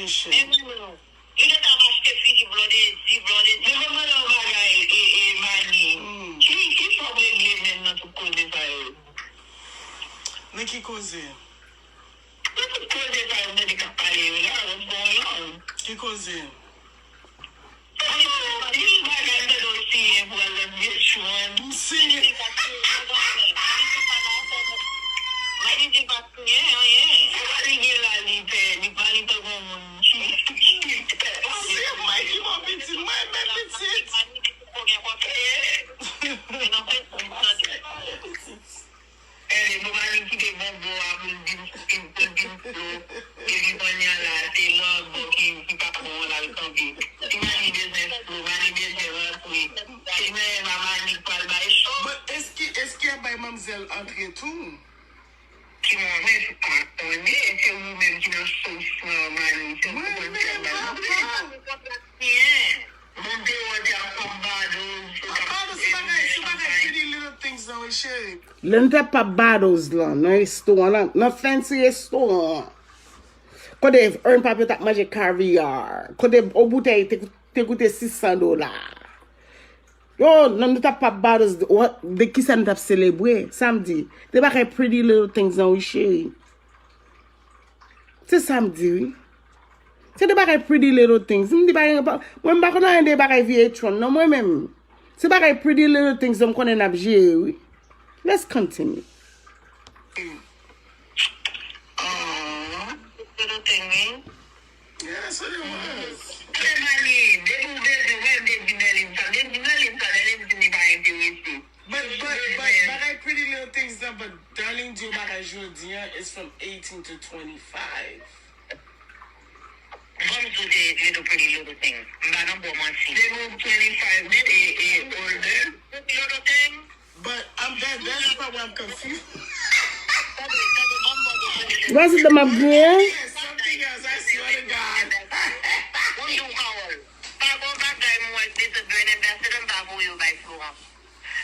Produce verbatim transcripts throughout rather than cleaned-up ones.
Li te ka achte figi Blondedy, Blondedy. Men mwen mande yon bagay, e, e, Mani. Ki, ki sa w regle menm nan tout koze sa yo? Nan ki koze? Nan tout koze sa yo, mwen te ka pale yo la, what's going on? Ki koze? Anpil bagay m tande w siyen pou al nan Vietchwan. M siyen. Mani di pa siyen anyen. Sa li gen la, li pè, li pa, li pa gon moun ki, ki pè. Se mwen ki bon pitit, mwen menm pitit. Mani di pou gen kontre. Se nan Facebook m tande. Anyway, bon, Mani kite bon bò a pou l vin, pou l vin flo. Epi kounye a la, se lòt bò ki, ki pa bon an l al kanpe. Si Mani bezwen flo, Mani bezwen rantre. Se menm a Mani k pral bay cho. But èske, èske y ap bay manmzèl antre tou? Ki mwen, mwen pa konnen, se ou menm ki nan sos lan, Mani. Se ou ki konn si y ap bay antre. Mwen menm, papa. Mwen deyò, te ap pop bottles, te ap pop bottles, se bagay, se bagay pretty little things nan, wi, cheri. Lè nou t ap pop bottles lan, nan restoran, nan, nan fancy restoran. Kote Ern Pap yo t ap manje caviar. Kote yon boutèy te, te koute sis san dola. Yo, nan nou t ap pop bottles, de, de kisa nou t ap selebre? Sa m di. De bagay pretty little things nan, wi, cheri. Se sa m di, wi. Se de bagay pretty little things. M di pa gen, pa, mwen m pa konn anyen de bagay V H one, non, mwen menm. Se bagay pretty little things, m konnen n ap jere, wi. Let's continue. Aww. Little thing, wi. Yeah, that's what it was. Mwen, Mani, depi w bezwen, mwen, m te di Merlin sa. M te di Merlin sa, Merlin di m li pa enterese. But, but, but, bagay pretty little things nan, but Darling di yon bagay jodi an, it's from eighteen to twenty-five. Ban m di w de little pretty little thing. M pa nan bò manti. Depi w twenty-five e, e older. Pretty little thing. But, um, that, that's the part where I'm confused. Tande, tande, ban m ba w de. What's the map griyen? Something else, I swear to God. Ban m di w pawòl. Pa gon bagay m wè Mister Brand Ambassador m pa voye yo bay Florence.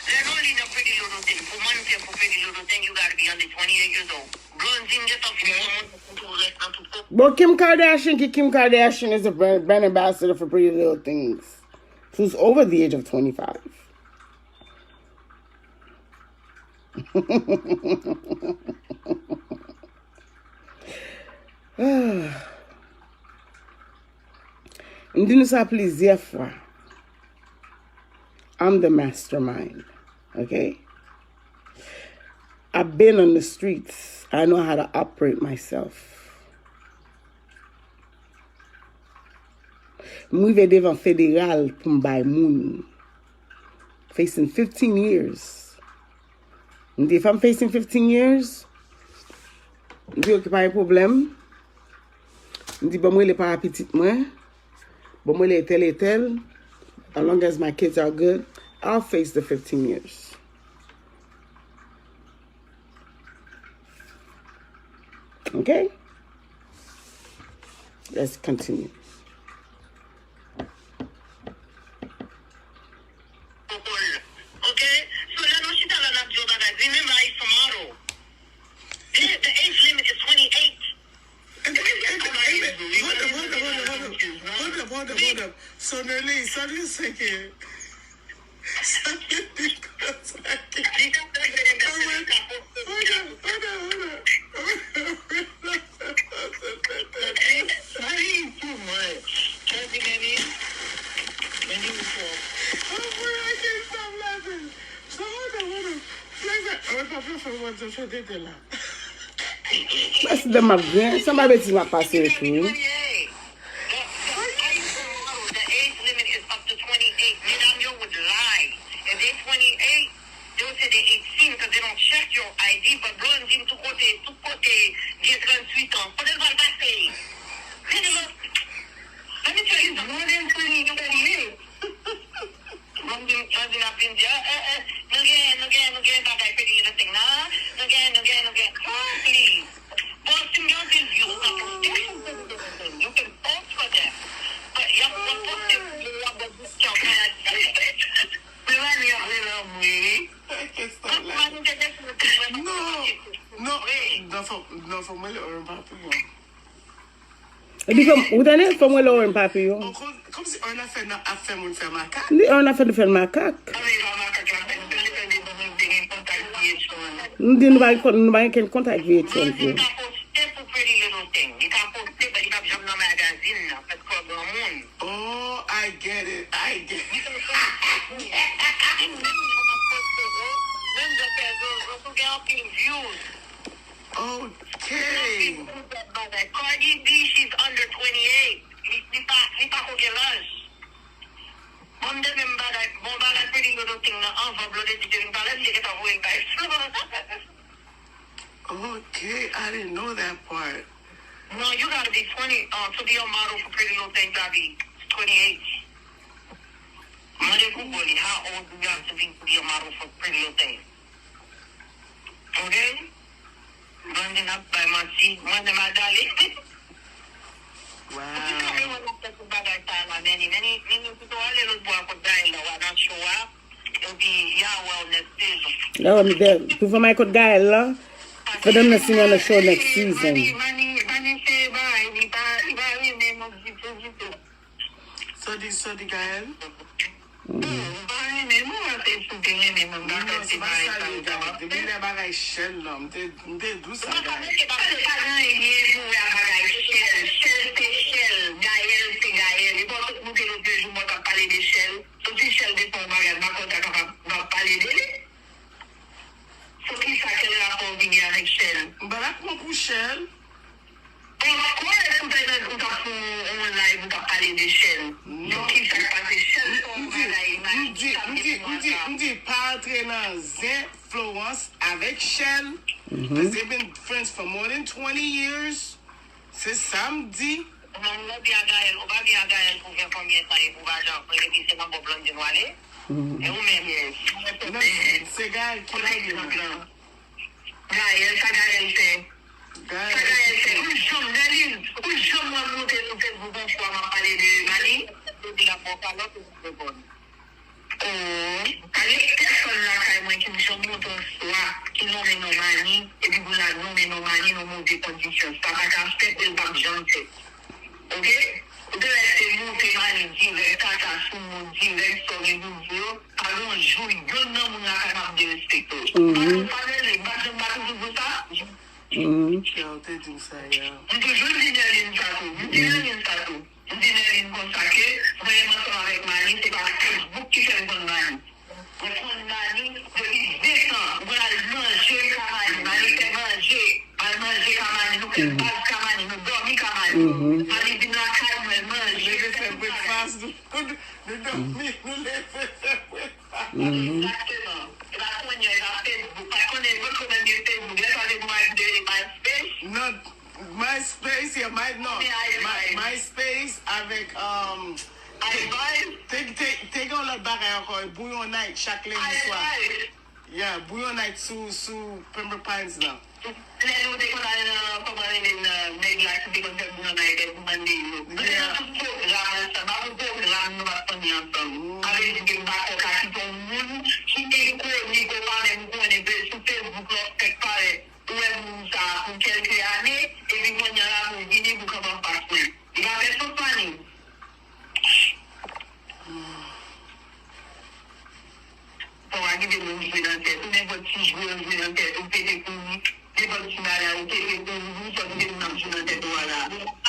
Lè nou li nan Pretty Little Thing, pou mannequin pou Pretty Little Thing, you gotta be under twenty-eight years old. Blondine gentan fin pran moun pou tou rès nan tout kò. Bon, Kim Kardashian, ki Kim Kardashian is a brand, brand ambassador for Pretty Little Things. Who's over the age of twenty-five. M di nou sa plizyè fwa. I'm the mastermind, okay? I've been on the streets. I know how to operate myself. M rive devan federal pou m bay moun. Facing fifteen years. M di, if I'm facing fifteen years, m di, ok, pa gen pwoblèm. M di, ban m rele para pitit mwen. Ban m rele etèl, etèl. As long as my kids are good, I'll face the fifteen years. Okay? Let's continue. Poko l. Ok? So, lè nou chita la, n ap di yon bagay. Remember, it's a model. The, the age limit is twenty-eight. Hold up, hold up, hold up, hold up. Hold up, hold up, hold up. So, Nerlin, sa vle di se ke Sa vle di konsa ke... Hold on, hold on, hold on. Sa li pou mwen. Sa di Meni? Meni ou fò. Oh boy, I can't stop laughing. So, hold on, hold on. Flavor, mwen pa fè fè mwen di fè tete la. Mèsi de m ap gen. Sa m ap eti m ap pase tou. The, the age limit is up to twenty-eight. Medam yo would lie. If they twenty-eight, they would say they eighteen 'cause they don't check your I D. But Blondine, tout kote, tout kote, gen tranntuit an. Kote l pral pase? Let me tell you something. Blondine ap vin di, eh, eh, eh, nou gen, nou gen, nou gen bagay Pretty Little Thing nan, nou gen, nou gen, nou gen, oh, please. Bon, si m gen anpil views nan poste, you can post for them. But y ap, y ap poste pou yo, y ap ba discount nan y ap di. Melanie ap rele anmwe, wi. Anmwe, nou te deside pou mwen. Non, non, non, fò, non, fò mwen le, mwen pa pou mwen. Epi fè m, ou tande, fè m rele Owen papi yo. Kòmsi Owen ap fè, ap fè moun fè makak. Li Owen ap fè nou fè l makak. Nou di nou pa gen, nou pa gen kenn kontak V H one pou. Li ka poste pou Pretty Little Thing. Li ka poste, but li p ap janm nan magazin nan, paske w granmoun. Oh, I get it. I get it. Menm jan fè Jojo, Jojo gen anpil views. Okay. Cardi B, she's under twenty-eight. Li, li pa, li pa ko gen laj. Mwen, m te menm bagay, bon bagay Pretty Little Thing nan anvan Blondedy te vin pale, m te gentan voye l bay Flo. Okay, I didn't know that part. No, you gotta be twenty, uh, to be a model for Pretty Little Thing, you gotta be twenty-eight. Mande Google it, how old do you have to be to be a model for Pretty Little Thing? Okay? Blondedy ap bay manti. Mwen menm a Dali. Wow. Ou ki sa mwen ap fè tout bagay sa la, Manny? Manny, Manny, pito ale lòt bò a kot Gaël la, w a nan show a. Epi, y a wè w next season. Lè w mi dè, pou fè may kot Gaël la. Fè dam nan simen nan show next season. Manny, Manny, Manny se bagay, li pa, li pa renmen nou ditou, ditou. Sa w di, sa w di, Gaël? Bon, m pa renmen non, se si w te renmen mwen, m pa kwè se bagay sa yo t ap ap fè. Depi lè bagay Shell lan, m te, m te di w sa, Gaël. Mwen pa mete bagay, pa gen anyen pou wè ak bagay Shell. Shell se Shell, Gaël se Gaël. E pa w te moute lòt jou, mwen t ap pale de Shell. Soti Shell te fè yon bagay, m pa kwè w ta kapab, m ap pale de li. Sou kisa, quel rapport w vini avèk Shell? M pa dakò pou Shell. Bon, m ap kwè si w ta nan, ou t ap fè yon, yon live, ou t ap pale de Shell. Non. Sou kisa k pase Shell fè yon bagay, m di, m di, m di, m di, m di, pa antre nan zen Florence avèk Shell. Because they've been friends for more than twenty years. Se sa m di. Ou menm ou byen a Gaël, ou pa byen a Gaël pou ven konbyen tan epi ou pa janm, epi se nan bò Blondedy w ale? E ou menm? Non, se Gaël ki la. Gaël, sa Gaël fè? Sa Gaël fè? Ou janm, Gaël, ou janm wè m monte sou Facebook yon fwa m ap pale de Manny? Epi l ap ba w kalòt ou reponn. Oh, pa gen pèsonn lakay mwen ki m janm monte yon swa ki nonmen non Manny, epi pou l al nonmen non Manny nan move kondisyon. Sa pa ka fèt e l p ap janm fèt. Oke? Ou te rete monte Manny dirèk, tata sou moun dirèk, sa w gen pou di yo. Pa gen yon jou, yonn nan moun lakay m ap derespekte w. M pa janm pa rele, m pa janm pa toujou di w sa. Kè w te di m sa yè. M toujou di Nerline sa tou. M di Nerline sa tou. M di Nerline konsa ke, mwen menm ansanm avèk Manny, se pa Facebook ki fè m konn Manny. Mwen konn Manny depi ven tan. Mwen al manje ka Manny. Manny fè manje. Al manje ka Manny. Nou fè baz ka Manny. Nou dòmi ka Manny. Manny vin lakay mwen manje. Leve fè breakfast. Nou, nou dòmi, nou leve fè breakfast. Egzakteman. E pa kounye a, e pa Facebook. Pa konnen, mwen konnen gen Facebook. Lè sa te pou MySpace. Non. MySpace, yeah, My, non. My, MySpace avèk, um, te, te, te gen yon lòt bagay ankò, Bouillon Night, chak lendi swa. Yeah, Bouillon Night sou, sou Pembroke Pines nan. Lè nou te konn al nan, kòman rele l, nan nèg la ki te konn fè Bouillon Night, Edmond Deyo. Nou te nan tout pwogram ansanm, pa pou pwogram nou pa t konn ansanm. Sa vle di ke m pa kwè w ka kite yon moun ki enkoni, ke w pa menm konnen, sou Facebook la, w fèk parèt. Ou wè moun sa a pou kèlke ane, epi kounye a lamour vini pou kanpe anfas mwen. Li pa fè sans, Manny. Fò w a kite moun jwe nan tèt ou, nenpòt ti jwe yo jwe nan tèt ou, pete kouri, nenpòt ti bagay ou pete kouri, ou sòt kite moun ap jwe nan tèt ou a la.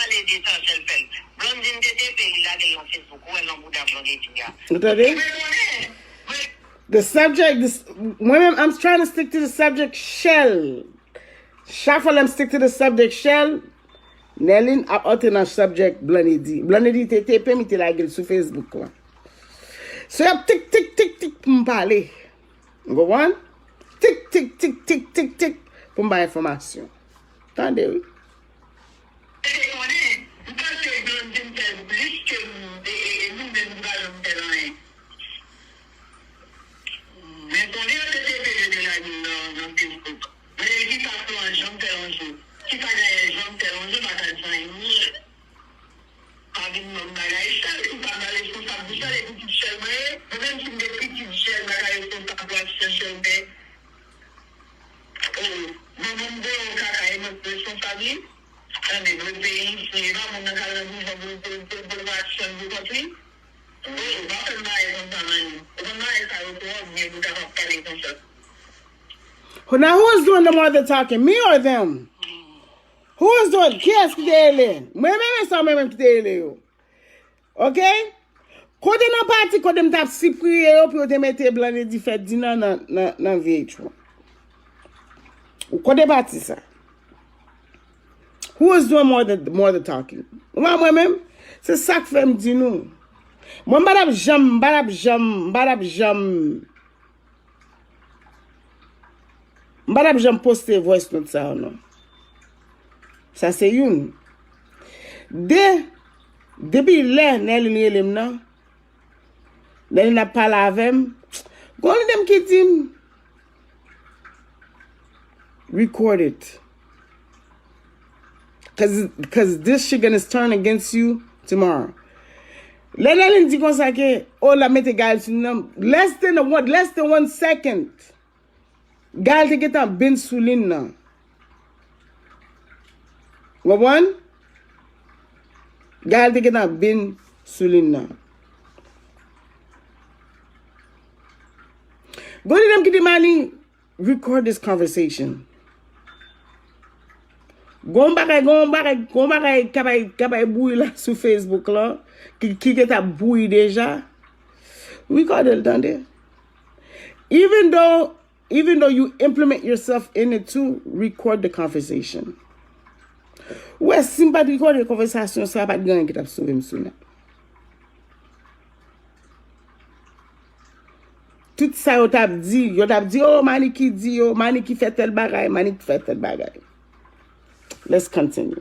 Pale de sa, Shell fè l. Blondedy te tepe, li lage l nan Facebook, ou wè nan bouda Blondedy a. Ou tande? Mwen konnen. The subject, this, mwen menm, I'm trying to stick to the subject Shell. Chak fwa lè m stick to the subject Shell, Nerline ap antre nan subject Blondedy. Blondedy te tepe m, li te lage l sou Facebook lan. So y ap tik, tik, tik, tik pou m pale. Ou konprann? Tik, tik, tik, tik, tik, tik pou m bay enfòmasyon. Tande wi. Mwen te konnen, m panse Blondedy fè l plis ke m, e, e, e nou menm nou pa janm fè l anyen. Men konnen yo te tepe yo te lage l nan, nan Facebook. Mwen te di sa Florence janm fè yon jou. Kisa Gaël janm fè yon jou pa ka di anyen. Pa vin ban m bagay Shell, si w pa nan responsab pou Shell, e pitit Shell mwen ye. Mwen menm si m te pitit Shell, m pa ka responsab pou aksyon Shell fè. Oh, manman m voye yon kaka, e mwen k responsab li? nan devlope isi, e pa moun nan k al nan prizon pou, pou, pou, pou l pa change kont li. Wi, ou pa fè bagay konsa, man. Ou konn bagay sa yo twò byen pou w ta ap pale konsa. Now, who is doing the more the talking, me or them? Who is doing? Kiyès ki te rele? Mwen menm, e sa mwen menm ki te rele yo. Ok? Kote nan pati kote m t ap sipriye yo pou yo te mete Blandy Feddy nan, nan, nan, nan V H one? Ou kote pati sa? Who is doing more than, more the talking? Ou wè mwen menm? Se sa k fè m di nou. Mwen m pa t ap janm, m pa t ap janm, m pa t ap janm M pa t ap janm poste voice note sa yo non. Sa se youn. De, depi lè Nerline rele m nan, Nerline ap pale avè m, gon li de m ki di m, record it. Cause, cause this shit gonna turn against you tomorrow. Lè Nerline di konsa ke, oh, l ap mete Gaëlle sou li nan, less than a one, less than one second. Gaëlle te gentan bin sou li nan. Ou konprann? Gaëlle te gentan bin sou li nan. Gon li de m ki di Mani, record this conversation. Gon bagay, gon bagay, gon bagay k ap, k ap bouyi la sou Facebook la, ki, ki gentan bouyi deja. Record l tande. Even though Even though you implement yourself in it too, record the conversation. Ou wè, si m pa t rekòde konvèsasyon sa, pa t gen anyen ki t ap sove m sou nèt. Tout sa yo t ap di, yo t ap di, oh, Maniki di yo, Maniki fè tèl bagay, Maniki fè tèl bagay. Let's continue.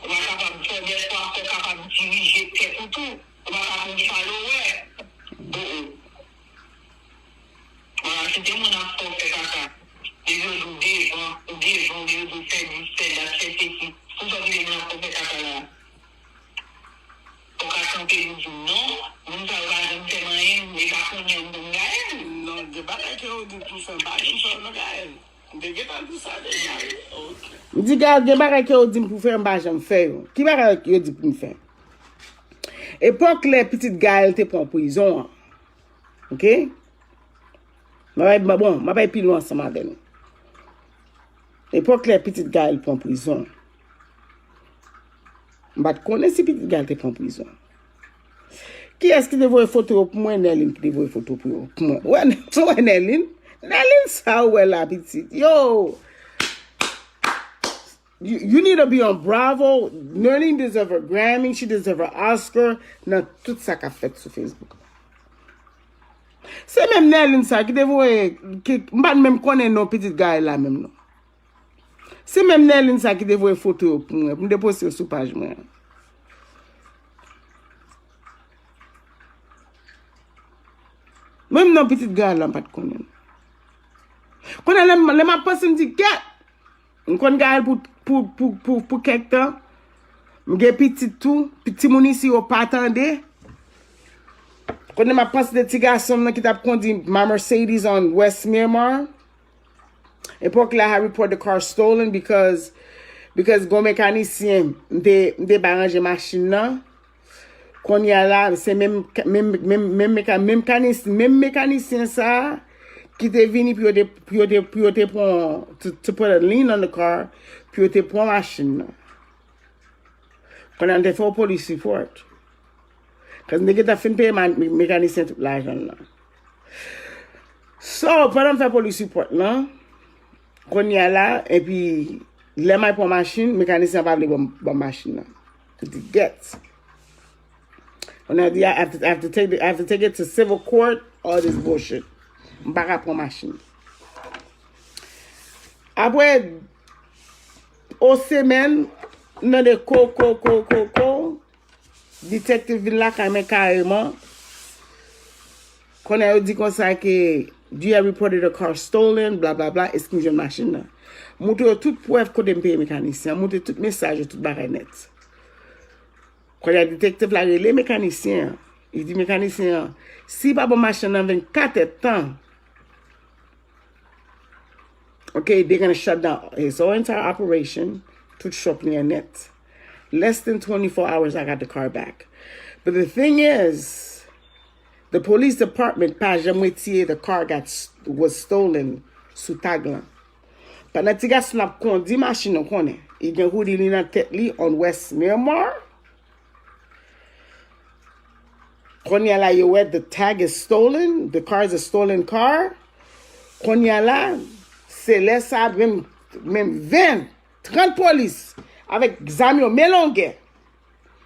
Ou pa kapab fè dèfwa, fò w kapab dirije tèt ou tou. Ou pa ka konn sa yo wè. Oh, oh. Vwala, si te moun ap fè w fè kaka, depi yo di w devan, ou devan, oubyen yo di w fè dis, fè dat, fè sesi. Pou sa ki te moun ap fè w fè kaka la? Ou ka kanpe pou di non, moun sa yo pa janm fè m anyen, e pa kounye a m konn gaye l. Non, gen bagay ke yo di m pou fè, m pa janm fè yo non, gaye l. M te gentan di sa deja, wi. Ok. M di, Gaëlle, gen bagay ke yo di m pou fè, m pa janm fè yo. Ki bagay yo di pou m fè? Epòk lè pitit Gaëlle te pran prizon an. Ok? M ap, bon, m ap al pi lwen ansanm avè nou. Epòk lè pitit Gaëlle pran prizon. M pa t konnen si pitit Gaëlle te pran prizon. Kiyès ki te voye foto yo pou mwen? Nerline ki te voye foto pou yo, pou mwen. Ou wè, ou wè Nerline? Nerline sa ou wè la, pitit. Yo! You, you need to be on Bravo. Nerline deserve a Grammy. She deserve a Oscar. Nan tout sa k ap fèt sou Facebook. Se menm Nerline sa ki te voye, ki, m pa t menm konnen non pitit Gaëlle la menm non. Se menm Nerline sa ki te voye foto yo pou mwen, pou m te poste yo sou paj mwen an. Menm non pitit Gaëlle la m pa t konnen. Kounye a lè m, lè m ap panse, m di, kèt! M konn Gaëlle pou, pou, pou, pou, pou kèk tan. M gen pitit tou. Pi-, timoun isi yo pa tande. Kounye a m ap panse de ti gason m nan ki t ap kondi ma Mercedes on West Miramar. Epòk la, I had report the car stolen because, because gon mekanisyen, m te, m te bay ranje machin nan. Kounye a la, se menm, menm, menm, menm meka-, menm kanis-, menm mekanisyen sa a ki te vini pou yo te, pou yo te, pou yo te pran, to, to put a lien on the car, pou yo te pran machin nan. Kounye a, m te fè yon police report. Cause m te gentan fin peye ma-, me-, mekanisyen tout lajan l lan. So, pandan m fè police report lan, kounye a la, epi lè m al pran machin, mekanisyen an pa vle ban m, ban m machin nan. Li di, gèt. Kounye a di, I have to, I have to take the, I have to take it to civil court, all this bullshit. M pa ka pran machin. Apre, o semèn, m tande ko, ko, ko, ko, ko, detective vin lakay mwen kareman. Kounye a yo di konsa ke, you have reported a car stolen, bla, bla, bla, èske m jwenn machin nan? Montre yo tout prèv kote m peye mekanisyen an, montre tout mesaj yo, tout bagay nèt. Kounye a detective la rele mekanisyen an. Li di mekanisyen an, si li pa ban m machin nan vennkat èdtan, Okay, they're gonna shut down his whole entire operation. Tout shop li an nèt. Less than twenty-four hours, I got the car back. But the thing is, the police department pa janm retire the car got s- was stolen sou tag lan. Pandan ti gason ap kondi machin, ou konnen, li gen hoodie li nan tèt li on West Miramar. Kounye a la, yo wè the tag is stolen, the car is a stolen car. Kounye a la, se lè sa, menm, menm ven, trant polis avèk zam yo men longè.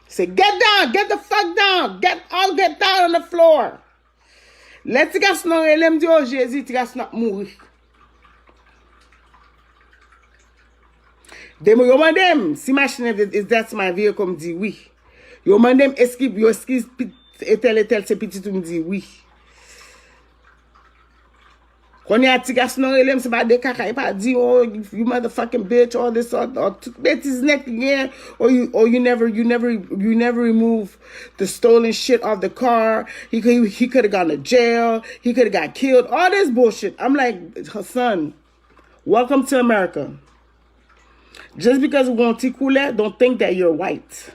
Se get down, get the fuck down, get all get down on the floor. Lè ti gason nan rele m, di, "O Jezi, ti gason nan ap mouri." Demen yo mande m si machin nan is that's my vehicle, m di wi. Yo mande m eski yo eski etèl etèl se pitit ou, m di wi. Kounye a ti gason nan rele m, se pa de kaka, e pa di, "Oh, you motherfucking bitch," all this, all, all, tout betiz nèt li gen, "Oh, you, oh, you never, you never, you never remove the stolen shit off the car. He could, he could have gone to jail. He could have got killed." All this bullshit. I'm like, "Son, welcome to America." Just because ou gon ti koulè, don't think that you're white.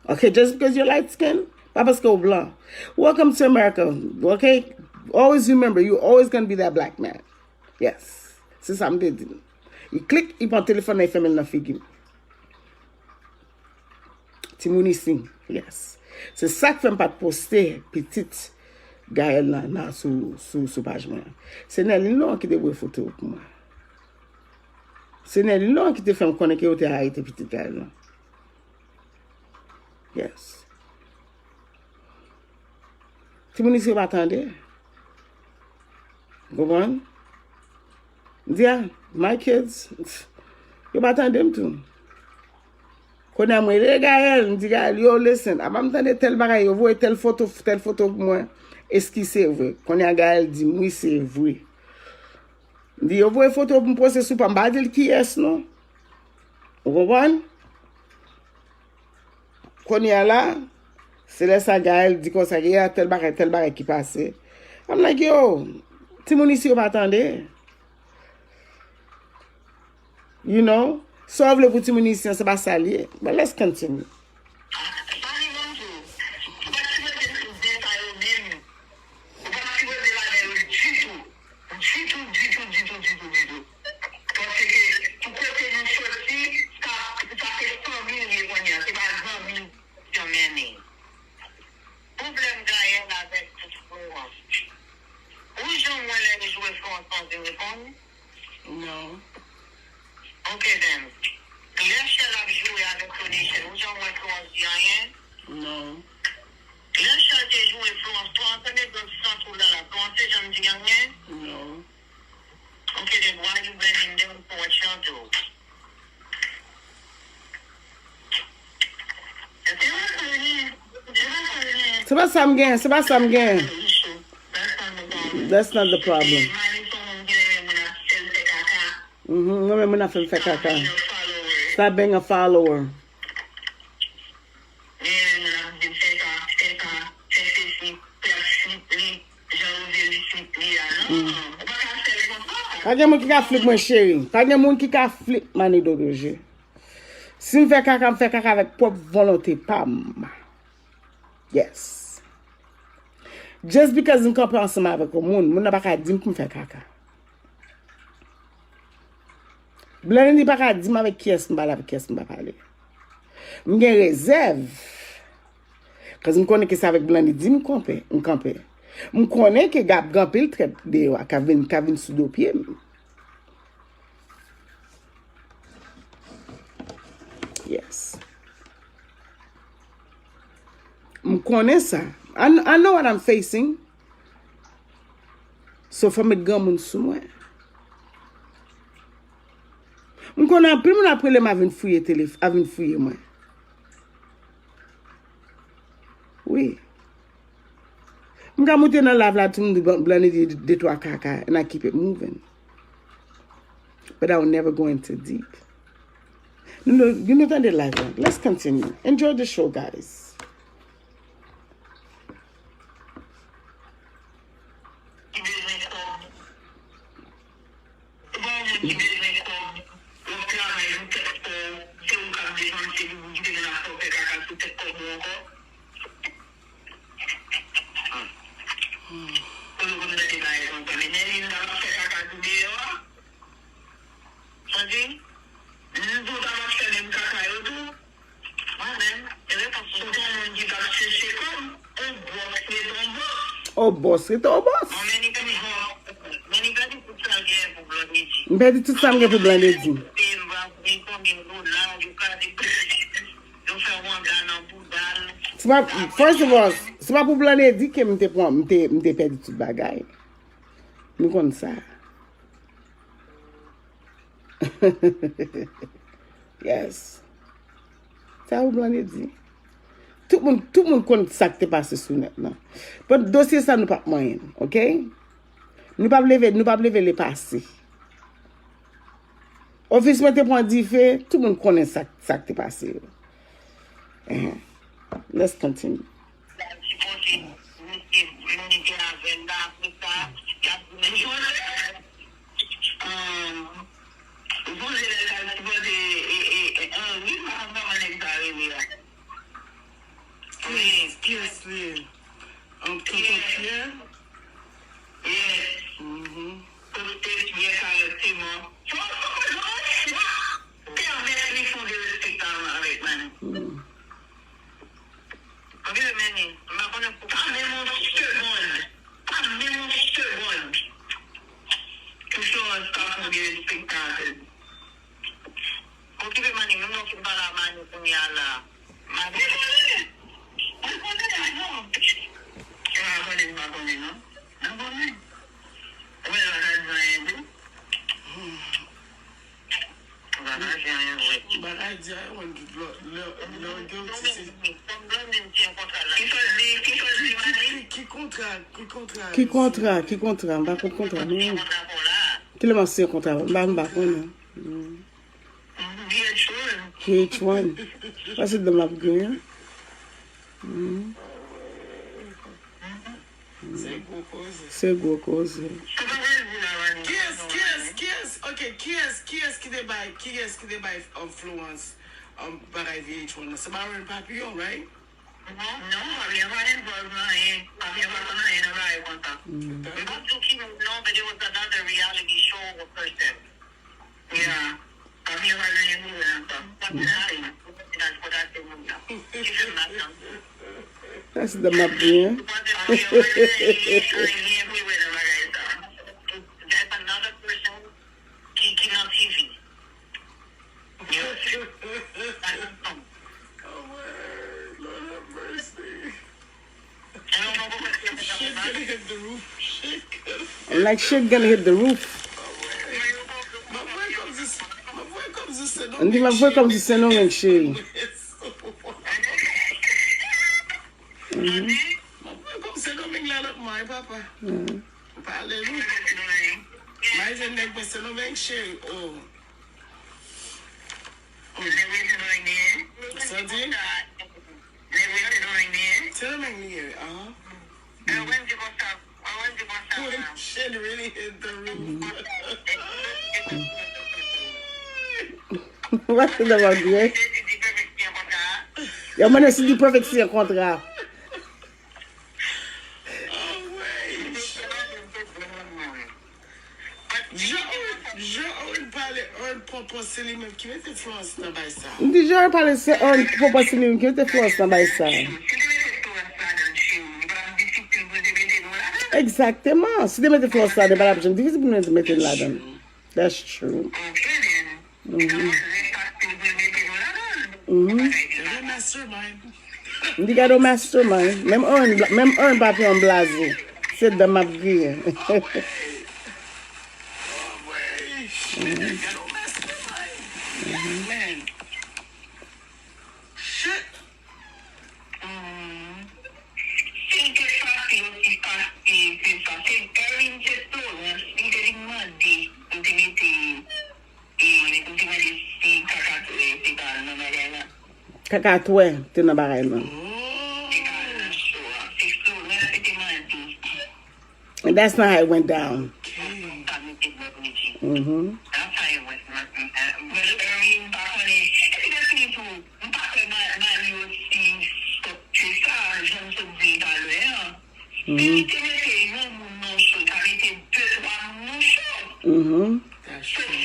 Okay, just because you're light skin, pa paske ou blan. Welcome to America, okay? Always remember, you always gonna be that black man. Yes. Se sa m te di l. Li klik, li pran telefòn nan, li fèmen l nan figi m. Timoun isi, yes. Se sa k fè m pa t poste pitit Gaël nan, nan sou, sou, sou paj mwen an. Se Nerlin Laurent ki te voye foto yo pou mwen. Se Nerlin Laurent ki te fè m konnen ke yo te arete pitit Gaël lan. Yes. Timoun isi yo pa tande. Ou konprann? M di, "Ah, my kids, yo pa tande m tou." Kounye a mwen rele Gaël, m di, "Gaël, yo, listen, apa m tande tèl bagay, yo voye tèl foto, tèl foto pou mwen. Eski se vre?" Kounye a Gaël di m, "Wi, se vre." M di, "Yo voye foto pou m poste sou pa m, m pa di l kiyès non." Ou konprann? Kounye a la, se lè sa Gaël di konsa, "Yeah, tèl bagay, tèl bagay ki pase." I'm like, "Yo, timoun isi yo pa tande." You know? Sa w vle pou timoun isi an, se pa sa l ye. But let's continue. Ou pa sipoze ladan yo ditou. Ditou, ditou, ditou, ditou, ditou. Paske pou kote nou soti, sa, sa se fanmi l ye kounye a, se pa zanmi l janmen ni. Pwoblèm Gaël avèk Florence. Ou janm wè lè l jwe Florence pa vin reponn? Non. Ok then. Lè Shell ap joure avèk Tony Shell, ou janm wè Florence di anyen? Non. Lè Shell te joure Florence, Florence tande dans sans ou la la, Florence te janm di anyen? Non. Ok then, why you blaming them for what y'all do? Se pa sa m gen, se pa sa m gen. That's not the problem. Mhm, mwen menm moun ap fè m fè kaka. Stop being a follower. Mm. Pa gen moun ki ka flip mwen, cheri. Pa gen moun ki ka flip Manny Dodoje. Si m fè kaka, m fè kaka avèk pwòp volonte pa m. Yes. Just because m kanpe ansanm avèk yon moun, moun nan pa ka di m pou m fè kaka. Blandy pa ka di m avèk kiyès m pale, avèk kiyès m pa pale. M gen rezèv. Cause m konnen ke se avèk Blandy m kanpe, m kanpe. M konnen ke g ap gen anpil trèt deyò a k ap vin, k ap vin sou do pye m. Yes. M konnen sa. I, I know what I'm facing. So, fò m met granmoun sou mwen. M konnen anpil moun ap rele m a vin fouye telef-, a vin fouye mwen. Wi. M ka moute nan live la, tou m di Blan-, Blandy di de twa kaka, and I keep it moving. But I will never go into deep. Nou, nou, nou tande live la. Let's continue. Enjoy the show, guys. Ki bezwen kòb. Se pa yon moun ki Kite moun ap fè w fè kaka sou tèt kò w ankò. Pou nou konn tande bagay konsa. Men Nèlin pa ap fè kaka sou deyò a. Santi? M di w ta p ap fè menm kaka yo tou. Mwen menm, e repons mwen. Sou yon moun ki t ap chèche kòb, on bòs rete on bòs. On bòs rete on bòs. Mwen, men li pèdi, men li pèdi tout sa l gen pou Blondedy. M pèdi tout sa m gen pou Blondedy. M va vin konbyen dola, yo ka de yo fè wanga nan bouda l. Se pa, first of all, se pa pou Blondedy ke m te pran, m te, m te pèdi tout bagay. Nou konn sa. Yes. Sa ou Blondedy. Tout moun, tout moun konn sa k te pase sou nèt lan. But dosye sa nou p ap manyen, ok? Nou p ap leve, nou p ap leve lepase. Ofis mwen te pran dife, tout moun konnen sa, sa k te pase yo. Ehe. Let's continue. L al sipoze mete, mete avè l la, apre sa, y ap di, men, um, ou sonje lè l t al sipoze, e, e, e, Henry, m pa konn kòman nèg sa rele a. Wi. Kiyès, kiyès li ye? Um, Tonton Pierre? Yes. Mhm. Tonton Pierre, karesman. Fò, fò, fò, fò, pèmèt li fon derespektasyon avèk Manny. Mm. Anpil men li, m pa konnen pou pa menm yon segonn, pa menm yon segonn pou Florence pa fon derespektasyon. Okipe Manny, menm lè w fin pale a Manny kounye a la. Manny. Mwen konnen, mwen konnen, non. Mwen pa konnen, mwen pa konnen, non. Mwen konnen. Ou wè, l pa ka di anyen tou. Ou pa ka di anyen vre. Ou pa ka di anyen, mwen, lè, lè, lè w gen yon ti se. Ki sòs di, ki sòs di, Manny? Ki, ki, ki kontra, ki kontra? Ki kontra, ki kontra? M pa konn kontra, non. Ki lè m ap siyen kontra? M pa, m pa konnen. Mm. V H one. V H one. Sa se dan m ap griyen. Mm. Se gwo koze. Se gwo koze. Kiyès, kiyès, kiyès, ok, kiyès, kiyès ki te bay, kiyès ki te bay, um, Florence, um, bagay V H one nan? Se Maroon Papillon, right? Non, non, Papillon pa envòlv nan anyen. Papillon pa konn anyen nan bagay konsa. Mm. M p ap di w ki moun non, but it was another reality show person. Yeah. Papillon pa gen anyen pou wè nan sa. Sa se nan anyen. Pou kontinye al kontakte moun nan. Ki fè m madanm. Sa se dan m ap griyen. Ou panse Papillon pa gen anyen, anyen pou wè nan bagay sa. That's another person ki, ki nan T V. Yeah. Oh, my Lord have mercy. Shit gonna hit the roof. Shit gonna. I'm like, shit gonna hit the roof. M ap voye kòb sou, m ap voye kòb sou Sendomeng, cheri. M ap voye kòb sou Sendomeng, cheri. Mhm. M ap voye kòb Sendomeng la lòt mwa, wi, papa. Mhm. Pale, wi. Mayizen nèg mwen Sendomeng, cheri. Oh. Santi? Sendomeng li ye, aha. Wi, shit really hit the roof. Wè, se nan mwen byen. Yo mande si D-Perfect siyen kontra. Jean, Jean Owen pale, Owen pran pòz se li menm ki mete Florence nan bay sa. M di Jean Owen pale se Owen pran pòz se li menm ki mete Florence nan bay sa. Egzakteman. Si te mete Florence ladan, pa t ap janm difisil pou nou mete l ladan. That's true. Mhm. Mhm. Li gade yon mastermind. Menm Owen, menm Owen Papillon blaze. Se dan m ap griyen. Mhm. Mhm. Si l te fasil osi fasil ke sa, se Erin, se Florence, li te vin mande pou te mete, e, pou te mande si Kakatwè te ka al nan bagay la. Kakatwè te nan bagay lan. Te ka al nan show a. Se Florence ki te mande. And that's not how it went down. Mm-hmm. Yo te mete yon moun nan show, ta mete de twa moun nan show. Mhm. Se